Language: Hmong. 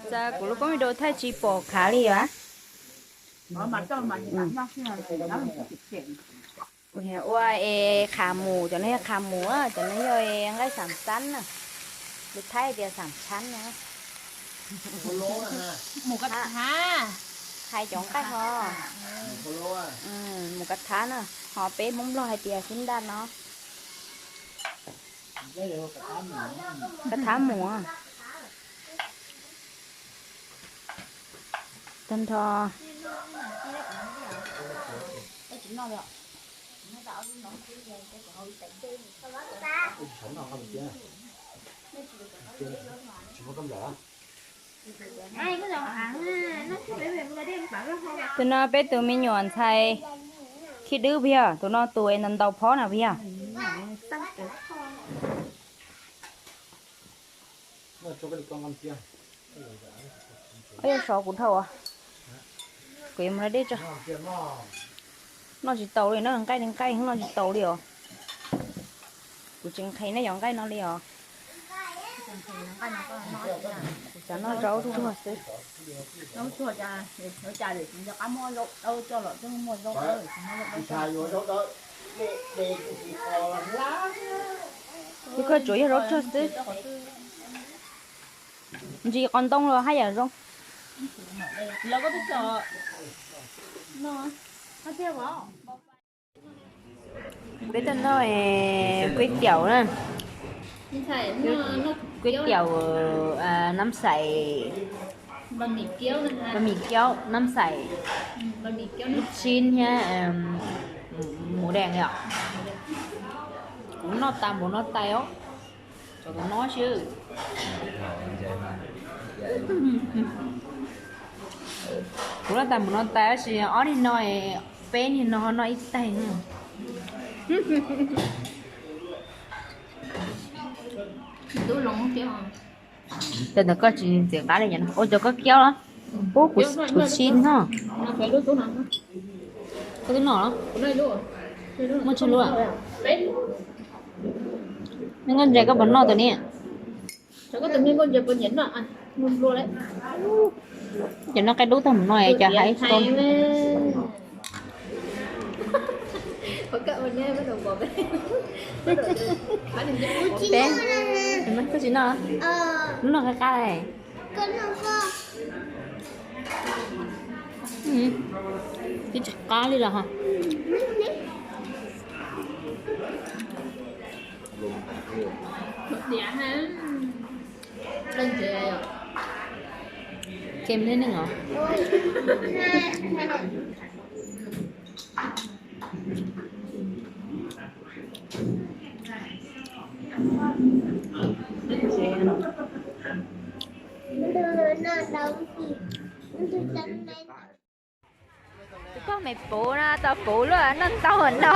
Kuv lub koob video thaij tsis pom khav li os. Kuv ua es khav mus, cov no yog khav mus, cov no yog nqaij xam xab na. Lus Thaib tias xam xab na. Hais cov nqaij ho. Mus kav thab na, ho peb Hmoob Nplog hais tias xib ntaj no. Kav thab mus. Tag nrho. Tus no peb tus me nyuam ntxhais Khib Dwb puas yog? Tus no tus es ntaus phob na puas yog? Yog sov kuv dhau. Kuv yuav mus da dej tso. Noj tsis taus li na, nqaij li nqaij noj tsis taus li os. Kuv tsis nqhis nej cov nqaij no li os. Kuv xav noj zaub tsuag xwb. Ib koj tsuav yog zaub tsuag xwb. Ntsis qos ntoo los haj yam zoo. Peb tuaj noj kuib tiaum na. Kuib tiaum nab xais, pas mis kiaub nab xais, lub tshib thiab mus dees li os. Kuv noj tas npaum no tais os. Tso tus no xwb. Kuv noj tas npaum no tais tab sis ob niag no, peb niag no noj ib taig. Tes ntawd koj tsis ntxim qab li, ua cov koj kiaub los. Ub, kuv tshib no. Koj twb noj los? Muaj tsawg lub? Nkauj Ntses, koj puas noj tus ni? Ces noj qaib dub tag mus no ces hais tsis tau. Peb, koj tsis noj? Noj qab qab li. Twb tsis qab li los ho. Kem thiab neeg os. Tus koj me puv no tau puv luaj noj tau no.